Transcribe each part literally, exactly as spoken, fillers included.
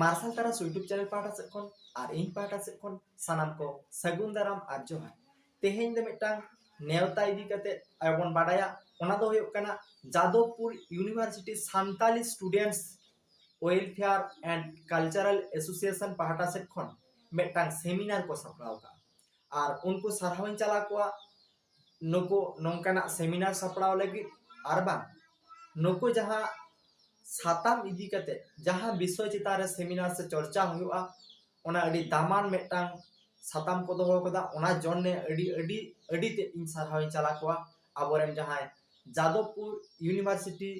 ᱢᱟᱨᱥᱟᱞ ᱛᱟᱨᱟᱥ YouTube channel ᱯᱟᱦᱴᱟ ᱥᱮᱫ ᱠᱷᱚᱱ ᱟᱨ ᱤᱧ ᱯᱟᱦᱴᱟ ᱥᱮᱫ ᱠᱷᱚᱱ ᱥᱟᱱᱟᱢ ᱠᱚ ᱥᱟᱹᱜᱩᱱ ᱫᱟᱨᱟᱢ ᱟᱨ ᱡᱚᱦᱟᱨ᱾ ᱛᱮᱦᱮᱧ ᱫᱚ ᱢᱤᱫᱴᱟᱝ ᱱᱮᱣᱛᱟ ᱤᱫᱤ ᱠᱟᱛᱮ ᱟᱵᱚ ᱵᱚᱱ ᱵᱟᱰᱟᱭᱟ, ᱚᱱᱟ ᱫᱚ ᱦᱩᱭᱩᱜ ᱠᱟᱱᱟ Jadavpur university Santali students welfare and cultural association ᱯᱟᱦᱴᱟ ᱥᱮᱫ ᱠᱷᱚᱱ ᱢᱤᱫᱴᱟᱝ ᱥᱮᱢᱤᱱᱟᱨ ᱠᱚ ᱥᱟᱯᱲᱟᱣ ᱟᱠᱟᱫᱼᱟ᱾ ᱟᱨ ᱩᱱᱠᱩ ᱥᱟᱨᱦᱟᱣᱤᱧ ᱪᱟᱞ ᱟᱠᱚᱣᱟ ᱱᱩᱠᱩ ᱱᱚᱝᱠᱟᱱᱟᱜ ᱥᱮᱢᱤᱱᱟᱨ ᱥᱟᱯᱲᱟᱣ ᱞᱟᱹᱜᱤᱫ, ᱟᱨ ᱵᱟᱝ ᱱᱩᱠᱩ ᱡᱟᱦᱟᱸ ᱥᱟᱛᱟᱢ ᱤᱫᱤ ᱠᱟᱛᱮ, ᱡᱟᱦᱟᱸ ᱵᱤᱥᱚᱭ ᱪᱮᱛᱟᱱ ᱨᱮ ᱥᱮᱢᱤᱱᱟᱨ ᱥᱮ ᱪᱚᱨᱪᱟ ᱦᱩᱭᱩᱜᱼᱟ, ᱚᱱᱟ ᱟᱹᱰᱤ ᱫᱟᱢᱟᱱ ᱢᱤᱫᱴᱟᱝ ᱥᱟᱛᱟᱢ ᱠᱚ ᱫᱚᱦᱚ ᱠᱟᱫᱟ᱾ ᱚᱱᱟ ᱡᱚᱱᱱᱮ ᱟᱹᱰᱤ ᱟᱹᱰᱤ ᱟᱹᱰᱤ ᱛᱮᱫ ᱤᱧ ᱥᱟᱨᱦᱟᱣᱤᱧ ᱪᱟᱞ ᱟᱠᱚᱣᱟ ᱟᱵᱚᱨᱮᱱ ᱡᱟᱦᱟᱸᱭ Jadavpur university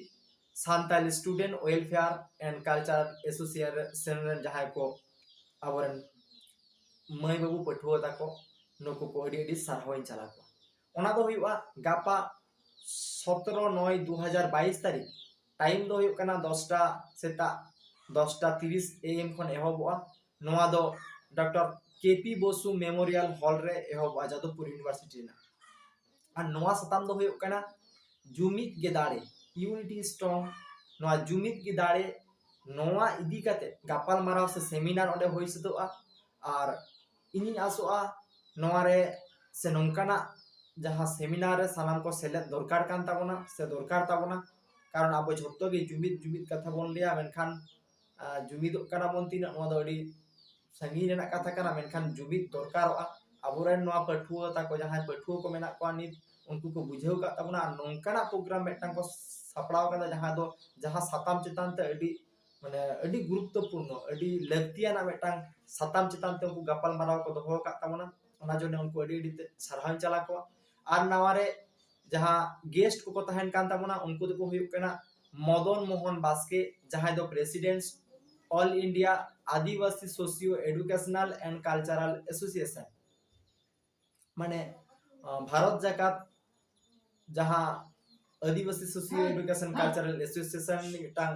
Santali student welfare and culture association ᱨᱮᱱ ᱡᱟᱦᱟᱸᱭ ᱠᱚ ᱟᱵᱚᱨᱮᱱ ᱢᱟᱹᱭ ᱵᱟᱹᱵᱩ ᱯᱟᱹᱴᱷᱩᱣᱟᱹ ᱛᱟᱠᱚ, ᱱᱩᱠᱩ ᱠᱚ ᱟᱹᱰᱤ ᱟᱹᱰᱤ ᱥᱟᱨᱦᱟᱣᱤᱧ ᱪᱟᱞ ᱟᱠᱚᱣᱟ᱾ ᱚᱱᱟ ᱫᱚ ᱦᱩᱭᱩᱜᱼᱟ ᱜᱟᱯᱟ ᱥᱚᱛᱨᱚ ᱱᱚᱭ ᱫᱩ ᱦᱟᱡᱟᱨ ᱵᱟᱭᱤᱥ ᱛᱟᱹᱨᱤᱠᱷ᱾ ᱴᱟᱭᱤᱢ ᱫᱚ ᱦᱩᱭᱩᱜ ᱠᱟᱱᱟ ᱫᱚᱥᱴᱟ, ᱥᱮᱛᱟᱜ ᱫᱚᱥᱴᱟ ᱛᱤᱨᱤᱥ ᱮ ᱮᱢ ᱠᱷᱚᱱ ᱮᱦᱚᱵᱚᱜᱼᱟ᱾ ᱱᱚᱣᱟ ᱫᱚ ᱰᱚᱠᱴᱚᱨ ᱠᱮ ᱯᱤ ᱵᱚᱥᱩ ᱢᱮᱢᱳᱨᱤᱭᱟᱞ ᱦᱚᱞ ᱨᱮ ᱮᱦᱚᱵᱚᱜᱼᱟ, ᱡᱟᱫᱚᱵᱽᱯᱩᱨ ᱤᱭᱩᱱᱤᱵᱷᱟᱨᱥᱤᱴᱤ ᱨᱮᱱᱟᱜ᱾ ᱟᱨ ᱱᱚᱣᱟ ᱥᱟᱛᱟᱢ ᱫᱚ ᱦᱩᱭᱩᱜ ᱠᱟᱱᱟ ᱡᱩᱢᱤᱫ ᱜᱮ ᱫᱟᱲᱮ, ᱤᱭᱩᱱᱤᱴᱤ ᱥᱴᱨᱚᱝ᱾ ᱱᱚᱣᱟ ᱡᱩᱢᱤᱫ ᱜᱮ ᱫᱟᱲᱮ, ᱱᱚᱣᱟ ᱤᱫᱤ ᱠᱟᱛᱮ ᱜᱟᱯᱟᱞ ᱢᱟᱨᱟᱣ ᱥᱮ ᱥᱮᱢᱤᱱᱟᱨ ᱚᱸᱰᱮ ᱦᱩᱭ ᱥᱟᱹᱛᱚᱜᱼᱟ᱾ ᱟᱨ ᱤᱧᱤᱧ ᱟᱥᱚᱜᱼᱟ ᱱᱚᱣᱟ ᱨᱮ ᱥᱮ ᱱᱚᱝᱠᱟᱱᱟᱜ ᱡᱟᱦᱟᱸ ᱥᱮᱢᱤᱱᱟᱨ ᱨᱮ ᱥᱟᱱᱟᱢ ᱠᱚ ᱥᱮᱞᱮᱫ ᱫᱚᱨᱠᱟᱨ ᱠᱟᱱ ᱛᱟᱵᱚᱱᱟ ᱥᱮ ᱫᱚᱨᱠᱟᱨ ᱛᱟᱵᱚᱱᱟ, ᱠᱟᱨᱚᱱ ᱟᱵᱚ ᱡᱷᱚᱛᱚ ᱜᱮ ᱡᱩᱢᱤᱫ ᱡᱩᱢᱤᱫ ᱠᱟᱛᱷᱟ ᱵᱚᱱ ᱞᱟᱹᱭᱟ, ᱢᱮᱱᱠᱷᱟᱱ ᱟᱨ ᱡᱩᱢᱤᱫᱚᱜ ᱠᱟᱱᱟ ᱵᱚᱱ ᱛᱤᱱᱟᱹᱜ, ᱱᱚᱣᱟ ᱫᱚ ᱟᱹᱰᱤ ᱥᱟᱺᱜᱤᱧ ᱨᱮᱱᱟᱜ ᱠᱟᱛᱷᱟ ᱠᱟᱱᱟ, ᱢᱮᱱᱠᱷᱟᱱ ᱡᱩᱢᱤᱫ ᱫᱚᱨᱠᱟᱨᱚᱜᱼᱟ᱾ ᱟᱵᱚᱨᱮᱱ ᱱᱚᱣᱟ ᱯᱟᱹᱴᱷᱩᱣᱟᱹ ᱛᱟᱠᱚ, ᱡᱟᱦᱟᱸᱭ ᱯᱟᱹᱴᱷᱩᱣᱟᱹ ᱠᱚ ᱢᱮᱱᱟᱜ ᱠᱚᱣᱟ ᱱᱤᱛ, ᱩᱱᱠᱩ ᱠᱚ ᱵᱩᱡᱷᱟᱹᱣ ᱠᱟᱜ ᱛᱟᱵᱚᱱᱟ᱾ ᱟᱨ ᱱᱚᱝᱠᱟᱱᱟᱜ ᱯᱨᱳᱜᱨᱟᱢ ᱢᱤᱫᱴᱟᱝ ᱠᱚ ᱥᱟᱯᱲᱟᱣ ᱠᱟᱫᱟ, ᱡᱟᱦᱟᱸ ᱫᱚ, ᱡᱟᱦᱟᱸ ᱥᱟᱛᱟᱢ ᱪᱮᱛᱟᱱ ᱛᱮ ᱟᱹᱰᱤ, ᱢᱟᱱᱮ, ᱟᱹᱰᱤ ᱜᱩᱨᱩᱛᱛᱚᱯᱩᱨᱱᱚ, ᱟᱹᱰᱤ ᱞᱟᱹᱠᱛᱤᱭᱟᱱᱟᱜ ᱢᱤᱫᱴᱟᱝ ᱥᱟᱛᱟᱢ ᱪᱮᱛᱟᱱ ᱛᱮ ᱩᱱᱠᱩ ᱜᱟᱯᱟᱞ ᱢᱟᱨᱟᱣ ᱠᱚ ᱫᱚᱦᱚ ᱟᱠᱟᱫ ᱛᱟᱵᱚᱱᱟ᱾ ᱚᱱᱟ ᱡᱚᱱᱱᱮ ᱩᱱᱠᱩ ᱟᱹᱰᱤ ᱟᱹᱰᱤ ᱛᱮ ᱥᱟᱨᱦᱟᱣᱤᱧ ᱪᱟᱞ ᱟᱠᱚᱣᱟ᱾ ᱟᱨ ᱱᱟᱣᱟ ᱨᱮ ᱡᱟᱦᱟᱸ ᱜᱮᱥᱴ ᱠᱚᱠᱚ ᱛᱟᱦᱮᱱ ᱠᱟᱱ ᱛᱟᱵᱚᱱᱟ, ᱩᱱᱠᱩ ᱫᱚᱠᱚ ᱦᱩᱭᱩᱜ ᱠᱟᱱᱟ ᱢᱚᱫᱚᱱ ᱢᱳᱦᱚᱱ ᱵᱟᱥᱠᱮ, ᱡᱟᱦᱟᱸᱭ ᱫᱚ president all India Adivasi socio educational and cultural association, ᱢᱟᱱᱮ, ᱟᱸ, ᱵᱷᱟᱨᱚᱛ ᱡᱟᱠᱟᱛ ᱡᱟᱦᱟᱸ ᱟᱹᱫᱤᱵᱟᱹᱥᱤ ᱥᱳᱥᱤᱭᱳ ᱮᱰᱩᱠᱮᱥᱚᱱ ᱠᱟᱞᱪᱟᱨᱟᱞ ᱮᱥᱳᱥᱤᱭᱮᱥᱚᱱ ᱨᱤᱱᱤᱡ ᱢᱤᱫᱴᱟᱝ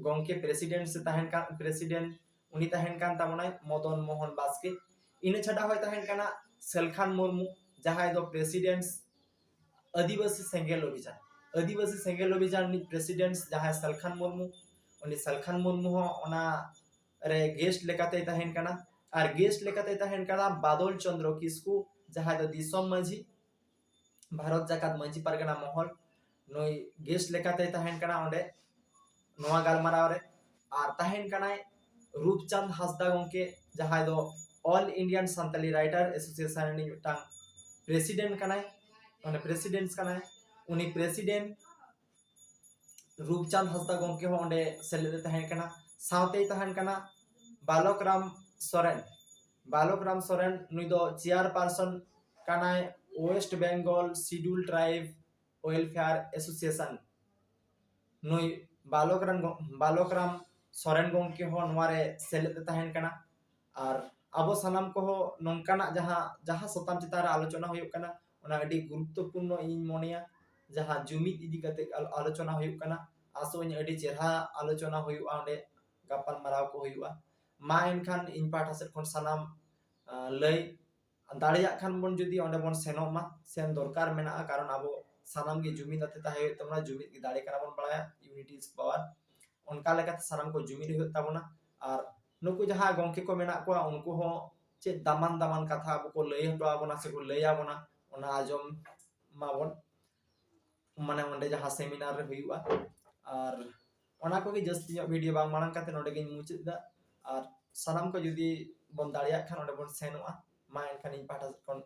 ᱜᱚᱝᱠᱮ, ᱯᱨᱮᱥᱤᱰᱮᱱᱴ ᱥᱮ ᱛᱟᱦᱮᱱ ᱠᱟᱱ, ᱯᱨᱮᱥᱤᱰᱮᱱᱴ, ᱩᱱᱤ ᱛᱟᱦᱮᱱ ᱠᱟᱱ ᱛᱟᱵᱚᱱᱟᱭ ᱢᱚᱫᱚᱱ ᱢᱳᱦᱚᱱ ᱵᱟᱥᱠᱮ᱾ ᱤᱱᱟᱹ ᱪᱷᱟᱰᱟ ᱦᱚᱸᱭ ᱛᱟᱦᱮᱱ ᱠᱟᱱᱟ ᱥᱟᱞᱠᱷᱟᱱ ᱢᱩᱨᱢᱩ, ᱡᱟᱦᱟᱸᱭ ᱫᱚ ᱯᱨᱮᱥᱤᱰᱮᱱᱴ ᱟᱹᱫᱤᱵᱟᱹᱥᱤ ᱥᱮᱸᱜᱮᱞ ᱚᱵᱷᱤᱡᱟᱱ, ᱟᱹᱫᱤᱵᱟᱹᱥᱤ ᱥᱮᱸᱜᱮᱞ ᱚᱵᱷᱤᱡᱟᱱ ᱨᱤᱱᱤᱡ ᱯᱨᱮᱥᱤᱰᱮᱱᱴ ᱡᱟᱦᱟᱸᱭ ᱥᱟᱞᱠᱷᱟᱱ ᱢᱩᱨᱢᱩ, ᱩᱱᱤ ᱥᱟᱞᱠᱷᱟᱱ ᱢᱩᱨᱢᱩ ᱦᱚᱸ ᱚᱱᱟ ᱨᱮ ᱜᱮᱥᱴ ᱞᱮᱠᱟᱛᱮᱭ ᱛᱟᱦᱮᱱ ᱠᱟᱱᱟ᱾ ᱟᱨ ᱜᱮᱥᱴ ᱞᱮᱠᱟᱛᱮᱭ ᱛᱟᱦᱮᱱ ᱠᱟᱱᱟ ᱵᱟᱫᱚᱞ ᱪᱚᱸᱫᱽᱨᱚ ᱠᱤᱥᱠᱩ, ᱡᱟᱦᱟᱸᱭ ᱫᱚ ᱫᱤᱥᱚᱢ ᱢᱟᱹᱡᱷᱤ, ᱵᱷᱟᱨᱚᱛ ᱡᱟᱠᱟᱛ ᱢᱟᱹᱡᱷᱤ ᱯᱟᱨᱜᱟᱱᱟ ᱢᱚᱦᱚᱞ, ᱱᱩᱭ ᱜᱮᱥᱴ ᱞᱮᱠᱟᱛᱮᱭ ᱛᱟᱦᱮᱱ ᱠᱟᱱᱟ ᱚᱸᱰᱮ ᱱᱚᱣᱟ ᱜᱟᱞᱢᱟᱨᱟᱣ ᱨᱮ᱾ ᱟᱨ ᱛᱟᱦᱮᱱ ᱠᱟᱱᱟᱭ ᱨᱩᱯᱪᱟᱸᱫᱽ ᱦᱟᱸᱥᱫᱟ ᱜᱚᱢᱠᱮ, ᱡᱟᱦᱟᱸᱭ ᱫᱚ All Indian Santali Writer Association ᱨᱤᱱᱤᱡ ᱢᱤᱫᱴᱟᱝ ᱯᱨᱮᱥᱤᱰᱮᱱᱴ ᱠᱟᱱᱟᱭ, ᱢᱟᱱᱮ ᱯᱨᱮᱥᱤᱰᱮᱱᱴ ᱠᱟᱱᱟᱭ᱾ ᱩᱱᱤ ᱯᱨᱮᱥᱤᱰᱮᱱᱴ ᱨᱩᱯᱪᱟᱸᱫᱽ ᱦᱟᱸᱥᱫᱟ ᱜᱚᱢᱠᱮ ᱦᱚᱸ ᱚᱸᱰᱮ ᱥᱮᱞᱮᱫ ᱮ ᱛᱟᱦᱮᱸ ᱠᱟᱱᱟ᱾ ᱥᱟᱶᱛᱮᱭ ᱛᱟᱦᱮᱸ ᱠᱟᱱᱟ ᱵᱟᱞᱚᱠ ᱨᱟᱢ ᱥᱚᱨᱮᱱ᱾ ᱵᱟᱞᱚᱠ ᱨᱟᱢ ᱥᱚᱨᱮᱱ ᱱᱩᱭ ᱫᱚ ᱪᱮᱭᱟᱨ ᱯᱟᱨᱥᱚᱱ ᱠᱟᱱᱟᱭ West Bengal Scheduled Tribe Welfare Association᱾ ᱱᱩᱭ ᱵᱟᱞᱚᱠ ᱨᱟᱢ ᱜᱚ- ᱵᱟᱞᱚᱠ ᱨᱟᱢ ᱥᱚᱨᱮᱱ ᱜᱚᱢᱠᱮ ᱦᱚᱸ ᱱᱚᱣᱟ ᱨᱮ ᱥᱮᱞᱮᱫ ᱮ ᱛᱟᱦᱮᱸ ᱠᱟᱱᱟ᱾ ᱟᱨ ᱟᱵᱚ ᱥᱟᱱᱟᱢ ᱠᱚᱦᱚᱸ ᱱᱚᱝᱠᱟᱱᱟᱜ ᱡᱟᱦᱟᱸ ᱡᱟᱦᱟᱸ ᱥᱟᱛᱟᱢ ᱪᱮᱛᱟᱱ ᱨᱮ ᱟᱞᱳᱪᱚᱱᱟ ᱦᱩᱭᱩᱜ ᱠᱟᱱᱟ, ᱚᱱᱟ ᱟᱹᱰᱤ ᱜᱩᱨᱩᱛᱛᱚᱯᱩᱨᱱᱚ ᱤᱧᱤᱧ ᱢᱚᱱᱮᱭᱟ᱾ ᱡᱟᱦᱟᱸ ᱡᱩᱢᱤᱫ ᱤᱫᱤ ᱠᱟᱛᱮ ᱟᱞ- ᱟᱞᱳᱪᱚᱱᱟ ᱦᱩᱭᱩᱜ ᱠᱟᱱᱟ, ᱟᱥᱚᱜ ᱟᱹᱧ ᱟᱹᱰᱤ ᱪᱮᱨᱦᱟ ᱟᱞᱳᱪᱚᱱᱟ ᱦᱩᱭᱩᱜᱼᱟ, ᱚᱸᱰᱮ ᱜᱟᱯᱟᱞ ᱢᱟᱨᱟᱣ ᱠᱚ ᱦᱩᱭᱩᱜᱼᱟ᱾ ᱢᱟ ᱮᱱᱠᱷᱟᱱ ᱤᱧ ᱯᱟᱦᱴᱟ ᱥᱮᱫ ᱠᱷᱚᱱ ᱥᱟᱱᱟᱢ ᱟᱸ, ᱞᱟᱹᱭ ᱫᱟᱲᱮᱭᱟᱜ ᱠᱷᱟᱱ ᱵᱚᱱ ᱡᱩᱫᱤ ᱚᱸᱰᱮ ᱵᱚᱱ ᱥᱮᱱᱚᱜ ᱢᱟ, ᱥᱮᱱ ᱫᱚᱨᱠᱟᱨ ᱢᱮᱱᱟᱜᱼᱟ, ᱠᱟᱨᱚᱱ ᱟᱵᱚ ᱥᱟᱱᱟᱢ ᱜᱮ ᱡᱩᱢᱤᱫ ᱟᱛᱮ ᱛᱟᱦᱮᱸ ᱦᱩᱭᱩᱜ ᱛᱟᱵᱚᱱᱟ᱾ ᱡᱩᱢᱤᱫ ᱜᱮ ᱫᱟᱲᱮ ᱠᱟᱱᱟ ᱵᱚᱱ ᱵᱟᱲᱟᱭᱟ, unity is power᱾ ᱚᱱᱠᱟ ᱞᱮᱠᱟᱛᱮ ᱥᱟᱱᱟᱢ ᱠᱚ ᱡᱩᱢᱤᱫ ᱦᱩᱭᱩᱜ ᱛᱟᱵᱚᱱᱟ᱾ ᱟᱨ ᱱᱩᱠᱩ ᱡᱟᱦᱟᱸ ᱜᱚᱢᱠᱮ ᱠᱚ ᱢᱮᱱᱟᱜ ᱠᱚᱣᱟ, ᱩᱱᱠᱩ ᱦᱚᱸ ᱪᱮᱫ ᱫᱟᱢᱟᱱ ᱫᱟᱢᱟᱱ ᱠᱟᱛᱷᱟ ᱟᱵᱚ ᱠᱚ ᱞᱟᱹᱭ ᱦᱚᱴᱚ ᱟᱵᱚᱱᱟ ᱥᱮᱠᱚ ᱞᱟᱹᱭ ᱟᱵᱚᱱᱟ, ᱚᱱᱟ ᱟᱸᱡᱚᱢ ᱢᱟᱵᱚᱱ, ᱢᱟᱱᱮ ᱚᱸᱰᱮ ᱡᱟᱦᱟᱸ ᱥᱮᱢᱤᱱᱟᱨ ᱨᱮ ᱦᱩᱭᱩᱜᱼᱟ᱾ ᱟᱨ ᱚᱱᱟ ᱠᱚᱜᱮ ᱡᱟᱹᱥᱛᱤ ᱧᱚᱜ ᱵᱷᱤᱰᱤᱭᱳ ᱵᱟᱝ ᱢᱟᱲᱟᱝ ᱠᱟᱛᱮ ᱱᱚᱰᱮ ᱜᱤᱧ ᱢᱩᱪᱟᱹᱫ ᱮᱫᱟ᱾ ᱟᱨ ᱥᱟᱱᱟᱢ ᱠᱚ ᱡᱩᱫᱤ ᱵᱚᱱ ᱫᱟᱲᱮᱭᱟᱜ ᱠᱷᱟᱱ ᱚᱸᱰᱮ ᱵᱚᱱ ᱥᱮᱱᱚᱜᱼᱟ᱾ ᱢᱟ ᱮᱱᱠᱷᱟᱱ ᱤᱧ ᱯᱟᱦᱴᱟ ᱥᱮᱫ ᱠᱷᱚᱱ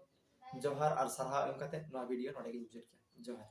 ᱡᱚᱦᱟᱨ ᱟᱨ ᱥᱟᱨᱦᱟᱣ ᱮᱢ ᱠᱟᱛᱮ ᱱᱚᱣᱟ ᱵᱷᱤᱰᱤᱭᱳ ᱱᱚᱰᱮ ᱜᱤᱧ ᱢᱩᱪᱟᱹᱫ ᱠᱮᱫᱟ᱾ ᱡᱚᱦᱟᱨ᱾